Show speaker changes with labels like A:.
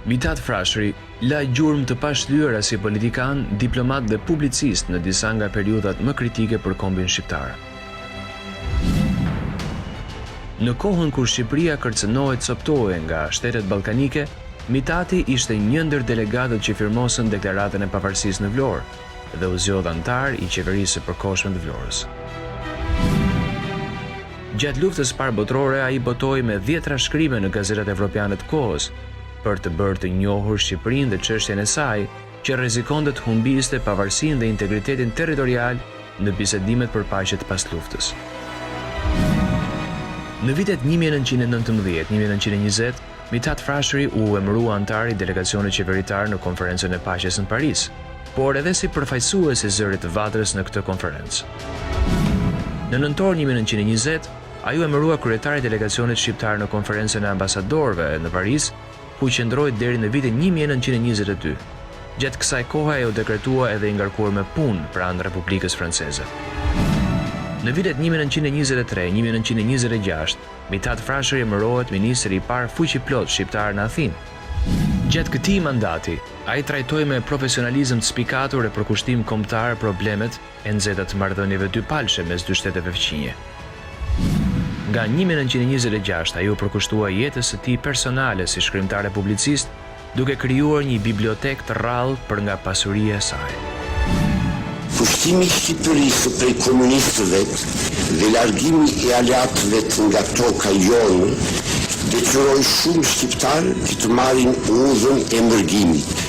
A: Mithat Frashëri la gjurmë të pashlyera si politikan, diplomat dhe publicist në disa nga periudhat më kritike për kombin shqiptar. Në kohën kur Shqipëria kërcënohej të copëtohej nga shtetet ballkanike, Mitati ishte një ndër delegatët që firmosën Deklaratën e Pavarësisë në Vlorë dhe u zgjodh anëtar i Qeverisë së Përkohshme të Vlorës. Gjatë Luftës së Parë Botërore ai botoi me dhjetra shkrime në gazetat evropiane të kohës, për të bërë të njohur Shqipërinë dhe çështjen e saj, që rrezikonte të humbiste pavarësinë dhe integritetin territorial në bisedimet për paqe të pasluftës. Në vitet 1919, 1920, Mithat Frashëri u emërua anëtar i delegacionit qeveritar në Konferencën e Paqes në Paris, por edhe si përfaqësues i zërit të Vatrës në këtë konferencë. Në nëntor 1920, ai u emërua kryetar i delegacionit shqiptar në Konferencën e Ambasadorëve në Paris, ku qëndroi deri në vitin 1922. Gjatë kësaj kohe ai u dekretua edhe i ngarkuar me punë pranë Republikës Franceze. Në vitet 1923, 1926, Mithat Frashëri emërohet ministri i parë fuqiplotë shqiptar në Athinë. Gjatë këtij mandati, ai trajtoi me profesionalizëm të spikatur e përkushtim kombëtar problemet e nxehta të marrëdhënieve dypalëshe mes dy shteteve fqinje. Nga 1926 ai iu përkushtua jetës së tij personale si shkrimtar e publicist, duke krijuar një bibliotekë të rrallë për nga pasuria e saj.
B: Pushtimi i Shqipërisë prej komunistëvet dhe largimi i aleatëvet nga toka jonë detyroi shumë shqiptarë që të marrin udhën e mërgimit.